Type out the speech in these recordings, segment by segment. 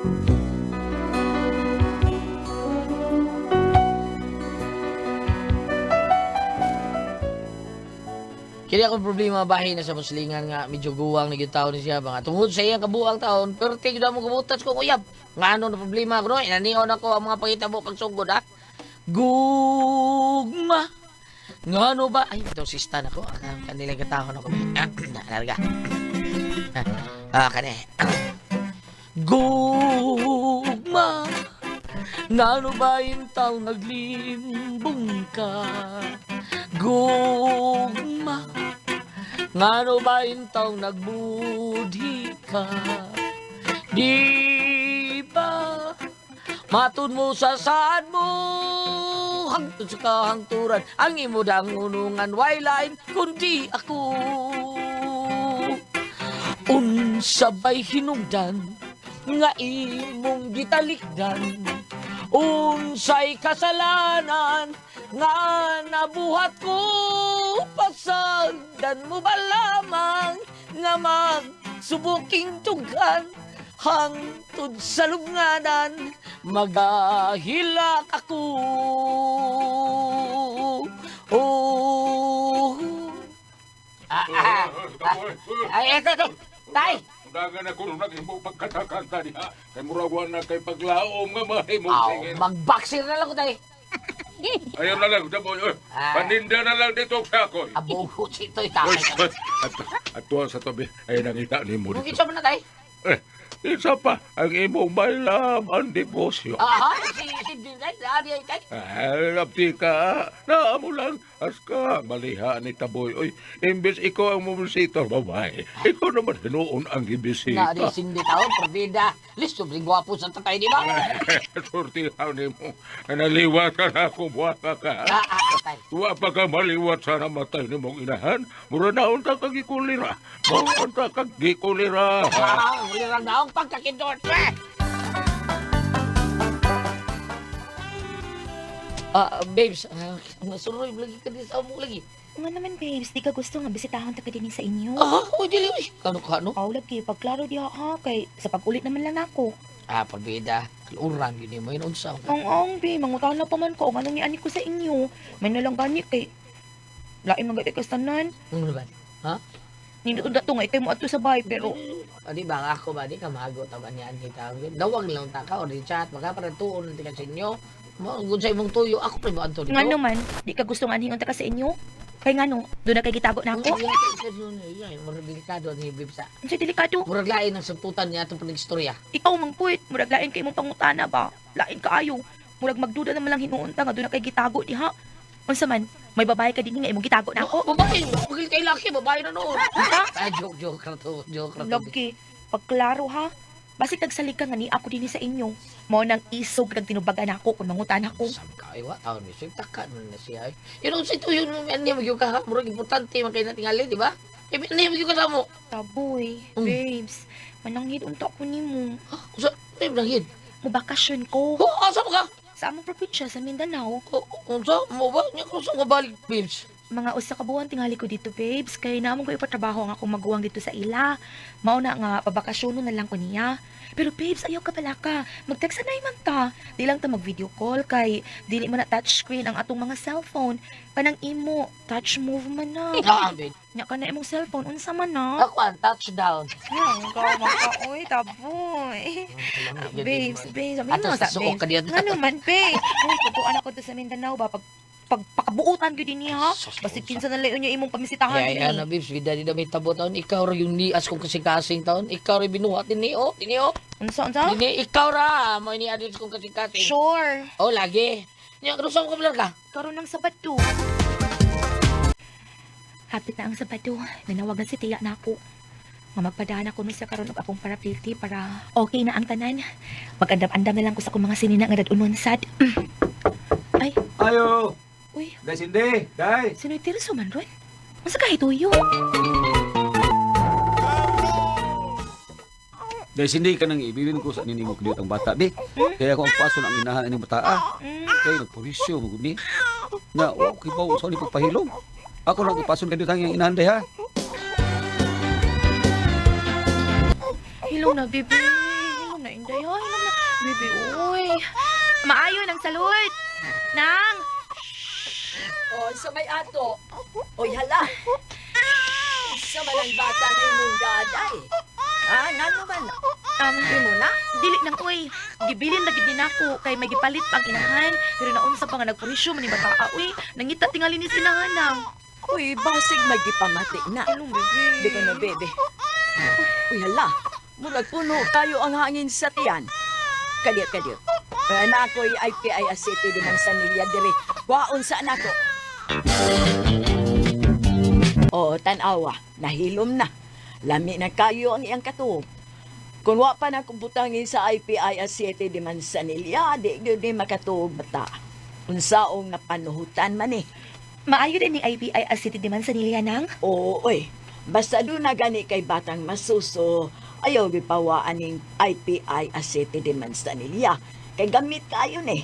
Kini akong problema bahin na sa muslingan nga medyo guwang ni gyud taon ni siya ba nga tungod sa iyang kabuang taon perti gyud mo gabutas kong uyab. Nga ano na problema ko no, inanion ako ang mga pangitabo pagsugod ha. Gugma. Ngano ba? Ay, itong sista na ko. Ang kanilang katahon ako. Ah, larga. Ah, kani. Gugma. Ngano ba yung taong naglimbong ka? Gugma. Ngano ba yung taong nagbudhi ka? Di ba matud mo sa saan mo hangtod sa kahangturan ang imo dangunungan way lain kundi ako. Unsa bay hinungdan nga imong gitalikdan, unsay kasalanan nga nabuhat ko, pasagdan mo ba lamang nga magsubuking tughan hangtod sa lubnganan magahilak ako. Oh. Ah, ah, ah. Ay, eto, eto. Tay! Dagan ako nung nag-imo pagkatakanta niya. Kay murag na kay paglaom nga mahimong Aw, singin. mag-boxer na lang ko, tay. Ayaw na lang, damo. Oy, Ah. paninda na lang dito sa ako. Abo, ito, Oy, tatay. at sa tabi ay nangita ni mo Mungkin dito. siya man na, tay. Eh, isa pa, ang imong my love and devotion. Aha, si tay, adi ay, tay. Ay, abdi ka. Naamo lang. Aska, maliha ni Taboy. Oy, imbes ikaw ang mumisita, babae. Ikaw naman hinuon ang Na, di gibisita. sindi taon, parbida. Listo, ring gwapo sa tatay, di ba? Sortihan ni mo. Naliwat ka na ako, buwa ka ka. Ah, ah, tay. Wa pa ka maliwat sa namatay ni mong inahan. Mura na unta ka gikulira. Mura unta ka gikulira. Ah, huli lang naong pagkakindot. Eh! Ah, babes, ah, masuroy lagi ka din sa among lagi. Nga naman, babes, di ka gusto nga bisitahon ta ka din sa inyo. Ah, uy, dili, uy. Kano kano? Aw, lagi, pagklaro diha ha, kay sa pag-ulit naman lang nako. Ah, parbida. Kaluran, yun mo yun, unsa. Ang ang, be, mangutahan na pa man ko, ang anong niani ko sa inyo. May nalang gani kay lain man gani kastanan. Ano ba? Ha? Nindot na to nga ikay mo adto sa bahay pero O, di ba, ako ba, di ka mahagot ang anyan kita. Dawag lang ta ka, o di chat, baka para tuon na ka sa inyo. Mo, sa imong tuyo, ako pa ba anto dito? ngano man, di ka gusto nga anhingon ta ka sa inyo. Kay ngano, doon na kay gitago na ako. Ay, murag delikado ni Bibsa. Unsay delikado? Murag lain ang sabtutan niya atong panigstorya. Ikaw man puwit, murag lain kay imong pangutana ba? Lain kaayo. Murag magduda naman lang hinuon ta nga doon na kay gitago diha. Unsa man, may babae ka din nga imong gitago na ako. Babae, pagil kay laki, babae na noon. Ha? Ay, joke, joke ra to, joke ra to. Lagi, pagklaro ha. Basig nagsalig ka nga ni ako din sa inyo. Mao nang isog nag tinubagan ako kung mangutan ako. Sab ka, ay, wa, taon ni Sir, taka man na siya. Ay. Yun ang sa ito, yun, ano niya magyug ka, ha? Murag importante, man kayo natingali, di ba? Eh, ano niya magyug ka sa mo? Taboy, babes, mananghid unta ko nimo. Ha? Usa, ay, mananghid. Mubakasyon ko Oh, asa mo ka? sa among probinsya sa Mindanao. Oh, unsa mo ba? Nya ko sa balik, babes. Mga usa ka buwan tingali ko dito, babes, kay naamon ko ipatrabaho ang akong maguwang dito sa ila. Mao na nga pabakasyono na lang ko niya. Pero babes, ayaw ka pala ka. Mag-text na man ta. Di lang ta mag-video call kay dili man na touchscreen ang atong mga cellphone. Kanang imo, touch move man na. Ah, babe. Nya ka na imong cellphone, unsa man na? Ako ang touchdown. Yang ka man ka, oy, taboy. Babes, babes, sabi Ato mo sa sa suok babes. ka diyan. Nga naman, babe. Uy, kabuan ako to sa Mindanao ba? Pag pagpakabuutan gyud niya ha. Sus, Basig unsa. kinsa na layon niya imong pamisitahan Ay, ay, ni. ano, babes, bida di na may tabo taon. Ikaw ra yung nias kong kasing-kasing taon. Ikaw ra binuhat ni oh, ni oh. Unsa unsa? Ni ikaw ra mo ni adis kong kasing-kasing. Sure. Oh, lagi. Nya, kano sa mo ka ka? Karon ng Sabado. Hapit na ang Sabado. Nanawagan si Tia na ako. Nga magpadaan ako sa karon og akong parapilti para okay na ang tanan. Magandam-andam na lang ko sa akong mga sinina nga dadunon sad. Ay, Ayo! uy, Day sindi! Day! sino'y Tirso man ron? Unsa ka hituyo? Day sindi ka nang ibilin ko sa ninimo kudiyot ang bata, di. Kaya ako ang paso ng inahan ining bata, ah. Kay nagpurisyo mo gud ni. Na wa ko kibaw sa ni pagpahilom. Ako lang ipason kadiyot ang iyang inahan day ha. Hello na, bebe. Hello na, Inday, ay, hilom na. Baby, uy. Maayo nang salud. Nang! O, sa may ato. Oy, hala. Sa malang bata na imong daday. Ah, ngano man? Imo na? Dili nang uy. Gibilin na gid ni nako kay may gipalit pa ang inahan. Pero naunsa pa nga nagpurisyo man ni bataa uy. Nangita tingali ni sinahan nang. Uy, basig magipamati na. Hilom, baby. Di ko na, bebe. Uy, hala. Murag puno kayo ang hangin sa tiyan. Kadiyot, kadiyot. Anak ko'y IPI City di Manzanilla dire. Kwaon sa anak ko. Oo, tanawa. Nahilom na. Lami na kayo ang iyang katuog. Kung wa pa na butangin sa IPI City di Manzanilla, di gyud ni makatuog bata. Unsaong napanuhutan man eh. Maayo din ning IPI as City de Manzanilla nang. Oo, oy. Basta doon na gani kay batang masuso, ayaw gipawaan ning IPI Asete de Manzanilla. Kay gamit kayo ni.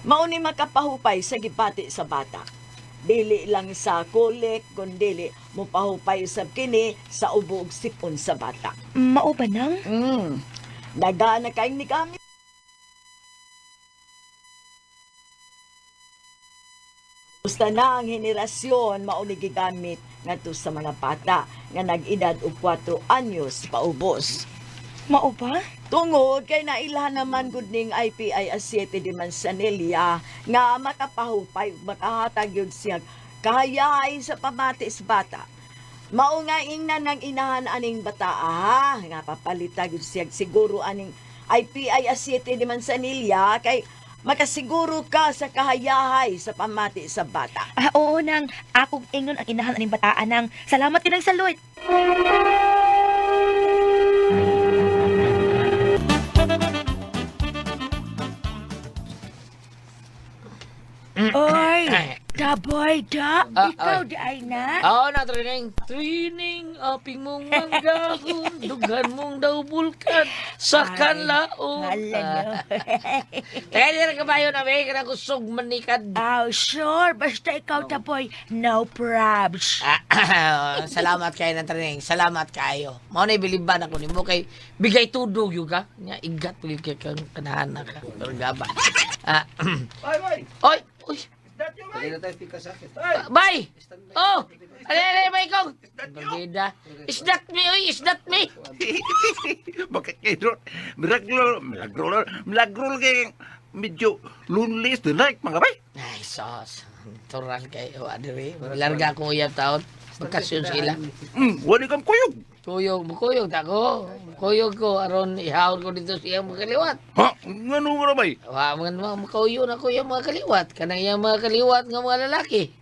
Mao ni makapahupay sa gibati sa bata. Dili lang sa kulik, kundili mopahupay sa kini sa ubo ug sipon sa bata. Mao ba nang? Daga na kayong ni gamit. Basta na ang henerasyon mauni gigamit ngadto sa mga bata nga nag-edad og 4 anyos paubos. Mao ba? Tungod kay nailhan naman gud ning IPI a 7 de Manzanilla nga makapahupay ug makahatag yun siya kahayahay sa pamati sa bata. Mao nga ingnan ng inahan aning bata ha, nga papalitag yun siya siguro aning IPI a 7 de Manzanilla kay makasiguro ka sa kahayahay sa pamati sa bata. Ah, oo nang. Akong ingnon ang inahan aning bataan nang. Salamat kinang salud. Oy, taboy da. Ah, Ikaw ay. di ay na. Oo na, training. Training, aping mong manggahon, dughan mong daw bulkan, sa Ay, kanlaon. Hala no. Kaya di na kabayo na, may kanang kusog manikad. Oh, sure. Basta ikaw, taboy. No probs. Ah, salamat kayo ng training. Salamat kayo. Mao na ibiliban ako nimo kay bigay tudog yun ka. Nya igat pag kay kang kanahana ka. Pero gaba. Ah, Bye, bye. oy, uy, Dali na tayo pika sa akin. bye. Oh, ale ale bye kong. Bida. Is that me? Oy, is that me? Bakit kayo? Milagro, milagro, milagro kay medyo lonely is the night, mga bay. Ay, sos. Tural kayo, adiri. Larga akong uyab taon. Bakasyon sila. Wala kang kuyog. Kuyog, kuyog ta ko. Kuyog ko aron ihawon ko dito sa iyang mga kaliwat. Ha? Ngano nga na, bay? Wa mga mga makauyo na ko iyang mga kaliwat. Kanang iyang mga kaliwat nga mga lalaki.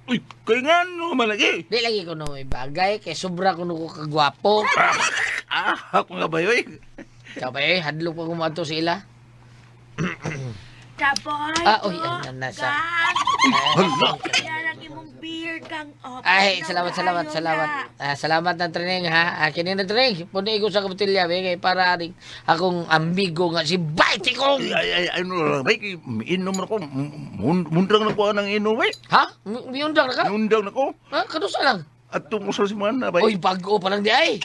Uy, kay ngano man lagi. Di lagi ko na may bagay kay sobra ko ko kagwapo. Ah, ako nga bay, oy. Ikaw ba eh, hadlok pa kumadto sa ila. Taboy, Ah, uy, ano nasa. Gang, Hala. yan ang imong beer, gang. Oh, Ay, pasyaw salamat, na salamat, ayo salamat. na. Ah, salamat ng training ha. Ah, kini na training. Puni ko sa kabutilya be kay para aning akong amigo nga si Baitikong. Ay, ay, ay, ano lang, bay, kay inom na ko. Mundrang na ko ang inom, bay. Ha? Miundang na ka? Mundang na ko. Ha? Kadusa lang. At tungkol sa simana, bay. Uy, bago pa lang di ay.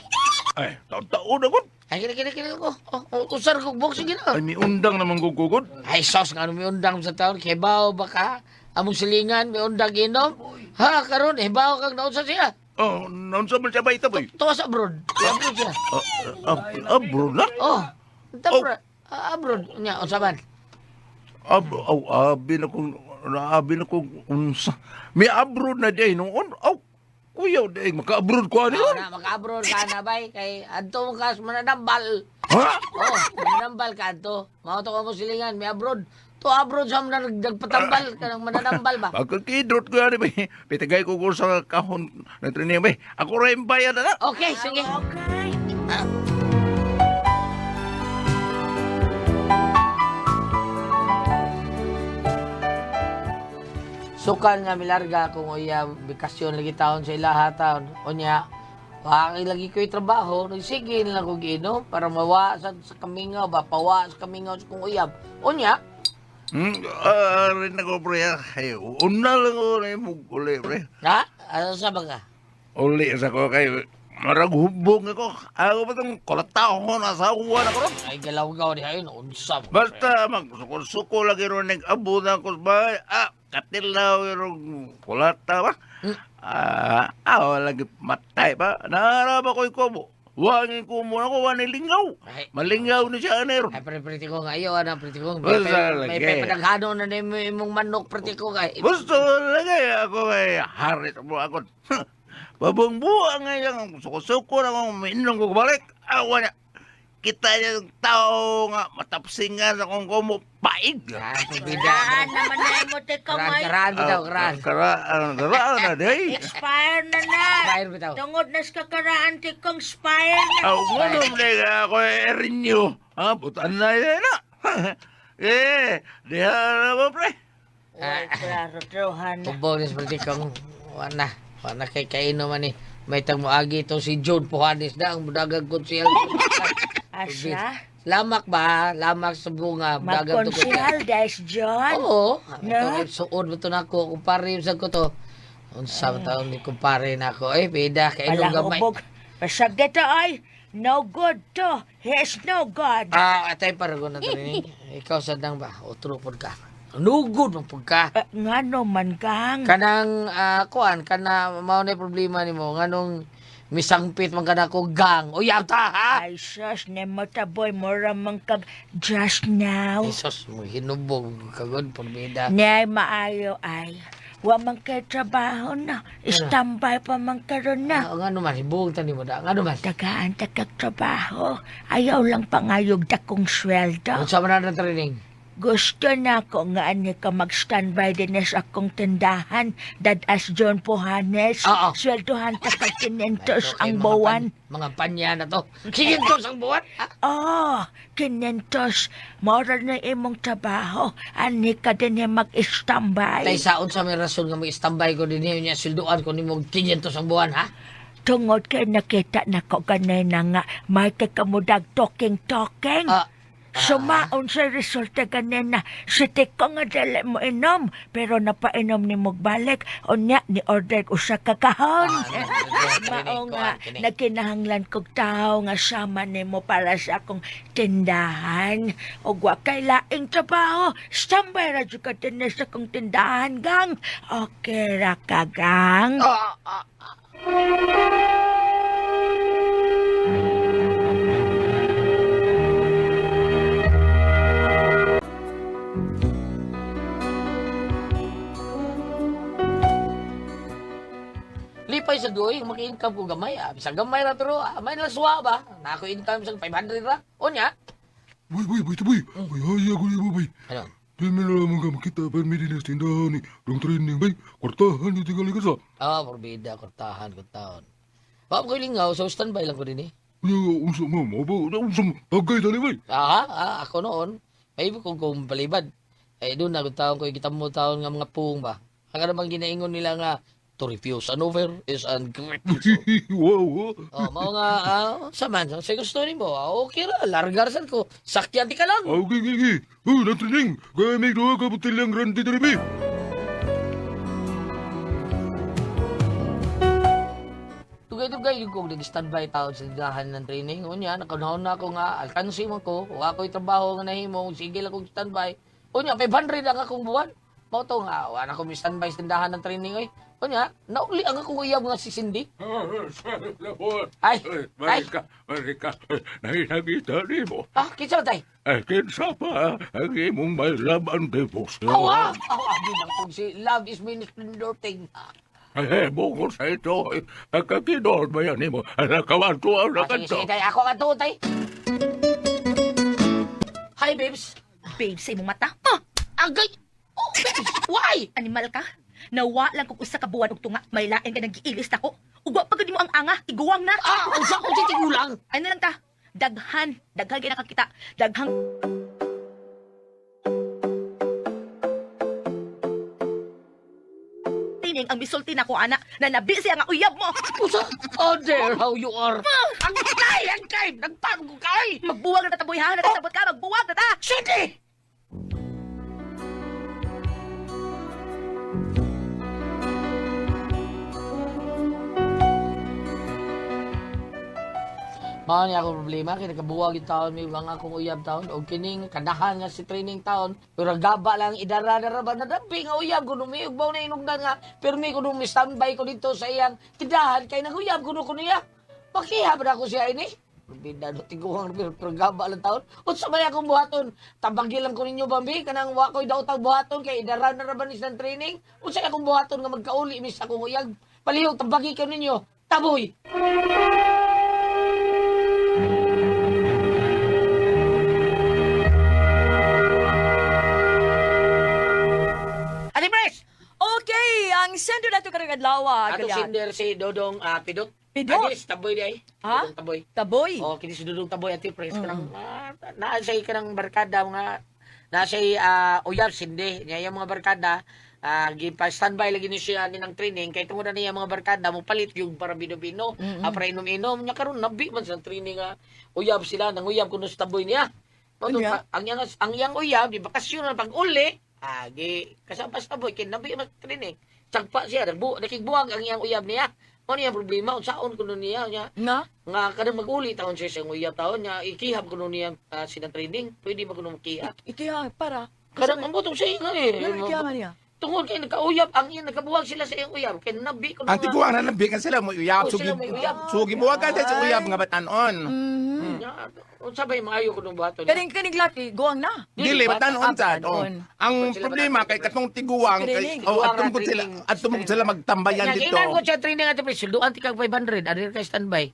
Ay, taon-taon ako. Ay, kini kini kini ko. Oh, oh, usar ko box sige na. Ay, may undang naman gugugod. Ay, sos nga ano may undang sa taon. Kebaw baka among silingan may undang inom. Ha, karon hibaw kag naunsa siya. Oh, naunsa man siya bay, taboy? Tuwa sa abroad. Abroad siya. Ah, ah, abroad na? Oh, tabra. Ah, abroad nya unsa man? Ab, aw, abi na kong, naabi na kong unsa. May abroad na di ay noon. Aw, kuyaw di ay, maka-abroad ko ano Oh, yun. na maka-abroad ka na bay kay adto mo kas mananambal. Ha? Oh, mananambal ka adto. Mao to ka mo silingan may abroad. To abroad sa mga nagpatambal kanang mananambal ba? Pagkakidrot ko yan, bay. Pitagay ko ko sa kahon na training, bay. Ako rin bayad na. Okay, sige. Okay. Sukan nga milarga kung uya bakasyon lagi taon sa ilaha taon. Unya, wakay lagi ko'y trabaho, nagsige na lang kong giinom para mawa sa kamingaw ba, pawa sa kamingaw sa kong uyab. Unya, Rin ako, pre. Ay, una lang ko na yung uli, pre. ha? Ano sa baga? Uli sa ko kay... Marag hubong ako. Ako pa itong kulatao na asawa na ko ron. Ay, galaw-gaw di ay, unsa mo. Basta magsuko-suko lagi ron nag-abo na ako sa bahay. Ah, katilaw yung kulata ba? Ah, ah, lagi matay pa. Naharap ako ikubo. Wangin ko muna ko, wani lingaw. Ay. Malingaw ni siya anero. Ay, pre, pre, ko nga, ayaw, ana, pre, ko. Basta May, lagi. may padaghano na na imong manok, pre, ko nga. Gusto lagi ako ay hari sa buha ko. Babong buang nga yung suko-suko na kung umiinom ko balik. Awa niya. Kita niya yung tao nga matapsingan akong kumo paig. Ah, pabida. Karaan naman na mo te Karaan, kamay. karaan, bitaw, karaan. Karaan, karaan na day. Expire na na. Expire, bitaw. Tungod na sa kakaraan te kong expire na. Aw, ngunong na ako erinyo. Ha, butan na yun na. Eh, diha na mo pre. Ay, klaro, truhan na. Tubog ni sa kong, wana, wana kay kaino man ni. May tagmuagi ito si John Puhanes na ang budagag konsehal. Asa? Lamak ba? Lamak sa bunga. Budagag to Magkonsehal, guys, John. Oo. No? Ito, suod mo to na ako. Kumpare, sa ko to. Unsa man taon ni kumpare na ako. Eh, bida, kainom gamay. Palahubog. Pasag dito ay, no good to. He is no good. Ah, atay paragon na to ni. Ikaw sa dang ba? Otro pod ka. Nugod man pod ka. Eh, ngano man kang? Kanang kuan kana mao na problema nimo nganong misangpit man kana ko gang. Uyab ta ha. Ay, sus, nemo taboy, mura man kag just now. Jesus mo hinubog kagod porbida. Nay, maayo ay. Wa man kay trabaho na. Standby pa man karon na. Ah, ngano man hibog ta nimo da. Ngano man? Tagaan ta kag trabaho. Ayaw lang pangayog dakong sweldo. Unsa man na training? Gusto na ko nga ani ka mag-standby din sa akong tindahan. Dadas John Pohanes. Oo. Sweldohan ta kag 500 Ito, ang kay mga buwan. mga panya na to. 500 ang buwan. Ah, Oh, 500. Mora na imong trabaho. Ani ka din mag-standby. Tay sa unsa may rason nga mag-standby ko dinhi nya sweldoan ko nimo 500 ang buwan ha? Tungod kay nakita na ko ganina nga may kakamudag talking-talking. Ah, Sumaon sa resulta ganina. Si Tiko nga dili mo inom, pero napainom ni Mugbalik. Unya ni order usa ka kahon. Mao nga, nagkinahanglan kog tao nga sama nimo para sa akong tindahan. Og wa kay laing trabaho, standby ra jud ka dinhi sa akong tindahan, gang. Okay ra ka, gang. Ah, ah, Lipay sa duoy, maki-income ko gamay. Ah. Sa gamay ra pero ah, may nasuwa ba? Na ako income sa 500 ra. Unya. Boy, boy, boy, boy. Ay, ay, ako ni boy. Ano? Di mo na lamang ka makita pero may dinas tindahan ni. Rong training, bay. Kwartahan ni tingali ka sa. Ah, porbida, kortahan, kortahan. Wa ko lingaw, so standby lang ko din eh. Unya, unsa mo, mo ba? Unsa mo, bagay tali, bay. Ah, ah, ako noon, may ko kung palibad. Eh, doon na, taon ko, kita mo taon nga mga puong ba. Ang namang ginaingon nila nga, to refuse an offer is ungrateful. Wow, ah. Oh, mao nga, ah, sa man, sa gusto nimo, ah, okay ra, largar sad ko. Sakyan di ka lang. Ah, okay, okay, okay. Oh, na training. Kaya may duha ka butilyang grande dali, bay. Dugay-dugay yung kong nag-standby taon sa tindahan ng training. Unya, nakanahon na ako nga, alkansi mo ko, wa ako'y trabaho nga nahimo, sige lang kong standby. Unya, 500 ang akong buwan. Mao to nga, wa na ko mi standby sa tindahan ng training oy. Unya, nauli ang akong uyab nga si Cindy. Ay, ay. Marika, Marika, nahinagita ni mo. Ah, kinsa man tay? Ay, kinsa pa ang imong may love and devotion. Awa, awa, di na kong si Love is mini splendor thing. Ay, bukod sa ito, eh, pagkakinoon ba yan nimo? Nakawanto ang Ah, sige, nakanto. sige, tay, ako ka to, tay. Hi, babes. Babe, sa imong mata. Ah, Agay! Oh, babes, why? animal ka. Nawa lang kung usa ka buwan og tunga, may lain ka nang giilis nako. Ugwa pa gud nimo ang anga, iguwang na. Ah, unsa ko si tigulang? Ano lang ta? Daghan, daghan kay nakakita. Daghang tining ang misulti nako ana na nabi siya nga uyab mo. Usa? Oh, there, how you are. Ang kay, ang kay, nagtago ko kay. Magbuwag na ta taboy ha, natatabot ka, magbuwag na ta. Cindy! Mao ni ako problema kay nakabuwag yung taon may ang akong uyab taon og kining kanahan nga si training taon pero gaba lang idara-dara ba nadampi nga uyab kuno mi ug na inugdan nga pirmi kuno mi standby ko dito sa iyang tindahan kay naguyab kuno ko niya. Makihab na ako siya ini. Bida no tiguang pero gaba lang taon. Unsa may akong buhaton? Tabagi lang ko ninyo bambi kanang wa ko'y daotang buhaton kay idara na ra ba ni sa training? Unsa akong buhaton nga magkauli mis akong uyag? Palihog tabagi ko ninyo. Taboy. Ate Pres! Okay, ang sender nato karong adlaw, Ato Galyat. sender si Dodong Pidot. Pidot? Ate, taboy di ay. Ha? Dodong Taboy. Taboy. Oh, kini si Dodong Taboy, Ate Pres. Kanang naa siya kanang barkada mga naa siya uyab sinde niya yung mga barkada gipa standby lagi ni siya ni ng training kay tungod na niya mga barkada mo palit yung para bino-bino para inom-inom nya karon nabi man sa training nga uyab sila nanguyab kuno sa taboy niya. Mao Unya? ang iyang uyab di bakasyon na pag uli gi kasama sa taboy kay nabi man sa training sagpa siya nakigbuwag ang iyang uyab niya. Mao niya problema unsaon kuno niya nya Nga? nga kanang mag-uli taon siya sa uyab taon niya ikihab kuno niya sina training pwede ba kuno makiha Ikiha para. kanang ang butong siya nga eh. Nga ikiha man niya. Tungod kay nagkauyab ang iyang nagkabuwag sila sa iyang uyab kay nabi kuno Ang tiguang na nabigan sila mo uyab. Oh, Sugi, sila may uyab. sugi mo agad sa uyab nga batanon. Nya, unsa ba yung maayo kuno buhaton niya? Kaning kaning laki guwang na. Dili batanon Ah, sad. Oh. batanon. Ang Sila problema batanon. kay katong tiguang kay Training. oh, Tiguang atong na sila training. atong sila magtambayan Nya, dito. ginan ko siya training at pre sulduan ti kag 500 adir kay standby.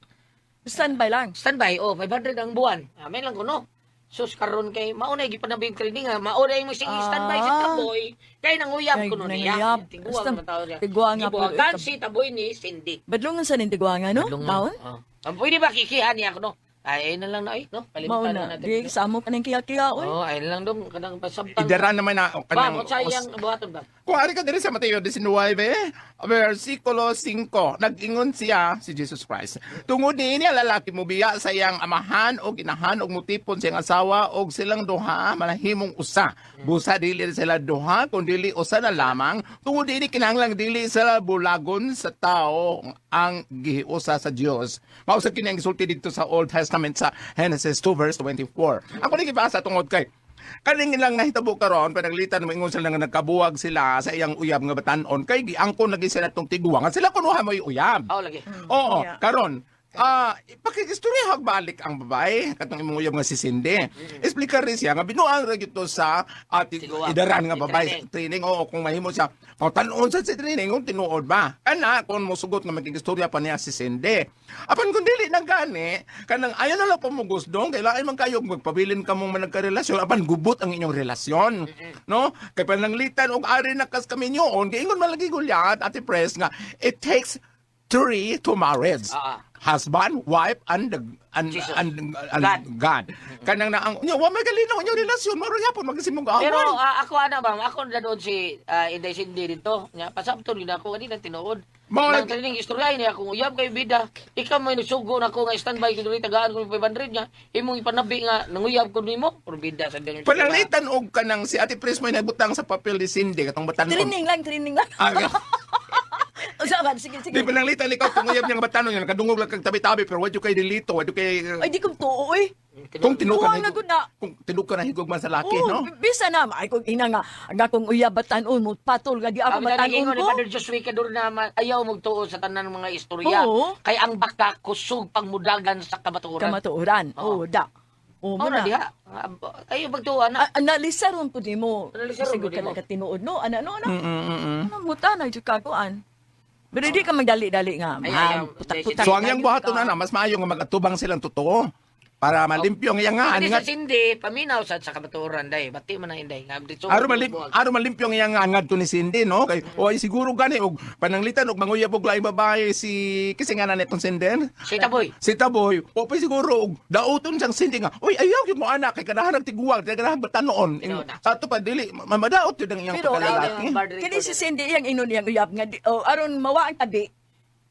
Standby lang. Standby oh 500 ang buwan. Amen lang kuno. Sus karon kay mao na gipanabi yung training ha. Mao na yung sige standby si Taboy kay nanguyab Kay kuno niya. nanguyab. Tiguang Basta, man tao niya. tiguang nga po. Gibuwagan si Taboy ni Cindy. Badlongan sa ning tiguangan no? Taon? Oh. Ang pwede ba kikihan niya ako no? Ay, ayun na lang na ay, no? Mao Kalimutan na. na natin. Di samo ka ning kiya-kiya oy. Oh, ayun lang dong kanang pasabtang. Idara naman na oh, Bam, kanang unsa iyang buhaton ba? Kung ari ka diri sa Mateo 19, versikulo 5, nag-ingon siya si Jesus Christ. Tungod niini ang lalaki mobiya sa iyang amahan o ginahan og mutipon sa iyang asawa og silang duha manahimong usa. Busa dili sila duha kun dili usa na lamang. Tungod niini kinahanglang dili sila bulagon sa tao ang gihiusa sa Dios. Mao sa kini ang gisulti dito sa Old Testament sa Genesis 2 verse 24. Ako ni gibasa tungod kay kaning ilang nahitabo karon panaglitan moingon sila nga nagkabuwag sila sa iyang uyab nga batan-on kay giangkon lagi sila tong tiguang sila kunuha mo'y uyab. Oh, lagi. Oo, Yeah. karon pakikistorya balik ang babae katong imong uyab nga si Cindy. Explica rin siya nga binuang ra gyud to sa ating Tiguang. idaran nga Si babae training. sa training. Oo, kung mahimo siya pangtan-on sa si training kung tinuod ba. Kana kung mosugot nga makikistorya pa niya si Cindy. Apan kung dili na gani, kanang ayaw na lang pamugusdong, kailangan man kayo magpabilin ka mong managkarelasyon apan gubot ang inyong relasyon. No? Kay pananglitan og ari na kas kami nyoon, giingon man lagi gulyat Ate Pres nga it takes three to marriage. Husband, wife, and the, and, Jesus. and God. God. Kanang na ang nya wa may kalinaw inyong relasyon, maro yapon magsimong away. Pero ako ana ba, ako na doon si Inday Cindy dito. Nya pasabton gid ako kanina tinuod. Mao Nang lagi- training istorya niya akong uyab kay bida. Ikaw may nisugo na ako nga standby ko diri tagaan ko 500 niya. Imong ipanabi nga nanguyab ko nimo pero bida sa dang. Pananglitan og kanang si Ate Pres may nagbutang sa papel ni Cindy katong batanon. Training lang, training lang. Ah, Unsa ba? Sige, sige. Di pananglitan ikaw kung uyab niya nga batanon niya nakadungog lang kag tabi-tabi pero wa kay dilito, wa kay Ay di ko tuo oy. kung tinuka Kuwang na gud na. kung tinuka na higog man sa laki, Oh, no? bisa na ay kung ina nga ang akong uyab batan-on mo patol nga di ako Ang matan-on ingon ni ko. Father Joshua Cador na ayaw magtuo sa tanan mga istorya. Oo. Kay ang baka kusog pangmudagan sa kamatuoran. Kamatuoran. Oo. Oh, da. Oh, Mao mo na na. diha. Ayaw pagtuo na. Analisaron po nimo. Analisaron Siguro po nimo. ka nagkatinuod no. Ana no ano. Mm-mm. Ano muta na jud ka kuan. Pero di ka magdali-dali nga. Ay, Ma'am, ayaw. putak-putak. So ang iyang buhaton na mas maayo nga magatubang silang totoo para malimpyo ang iyang Ani nga sa Cindy, paminaw sad sa kamatuoran day. Bati man ang inday. Nga dito. Aron malimpyo ang iyang ngadto ni Cindy, no? Kay oy siguro gani og pananglitan og manguyab og laing babae si kasi nga na nitong Cindy. Si Taboy. Si Taboy, o pa siguro og dauton siyang Cindy nga. Oy ayaw gyud mo anak kay kanahan tiguang, kay kanahan batanon. Tinuod na. Sa ato pa dili mamadaot yun ang iyang Pero pagkalalaki. kini si Cindy iyang inon iyang uyab nga di, oh, aron mawa ang tabi.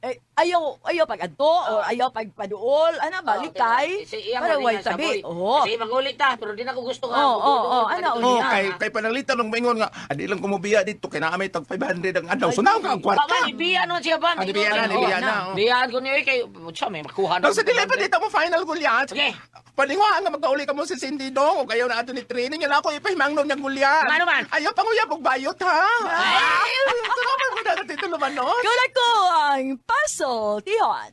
Eh, ayaw ayaw pag-adto or ayaw pagpaduol, ana balikay. Si iyang Para wala way nga sa tabi. boy. Oo. Kasi magulit ta, pero di na ko gusto nga. Oo, oo, oo, ano, Oh, kay pananglitan ng maingon nga, adi lang kumubiya dito kay naa may tag 500 ang adlaw. So naong ka ang kwarta. Baba, ibiyan naman siya ba? Ah, ibiyan na, ibiyan na, oh. Biyan ko niyo, eh, kay, siya, may makuha na. Nang sa dili pa dito mo final gulyat. Sige. Palinguhaan nga magkauli ka mo si Cindy dong o kayo na ato ni training yan ako ipahimangnon niyang gulyat. Ano man? Ayaw panguyab og bayot ha. Ay, tulungan mo na natin tuluman no. Kula ko ang paso, tihon.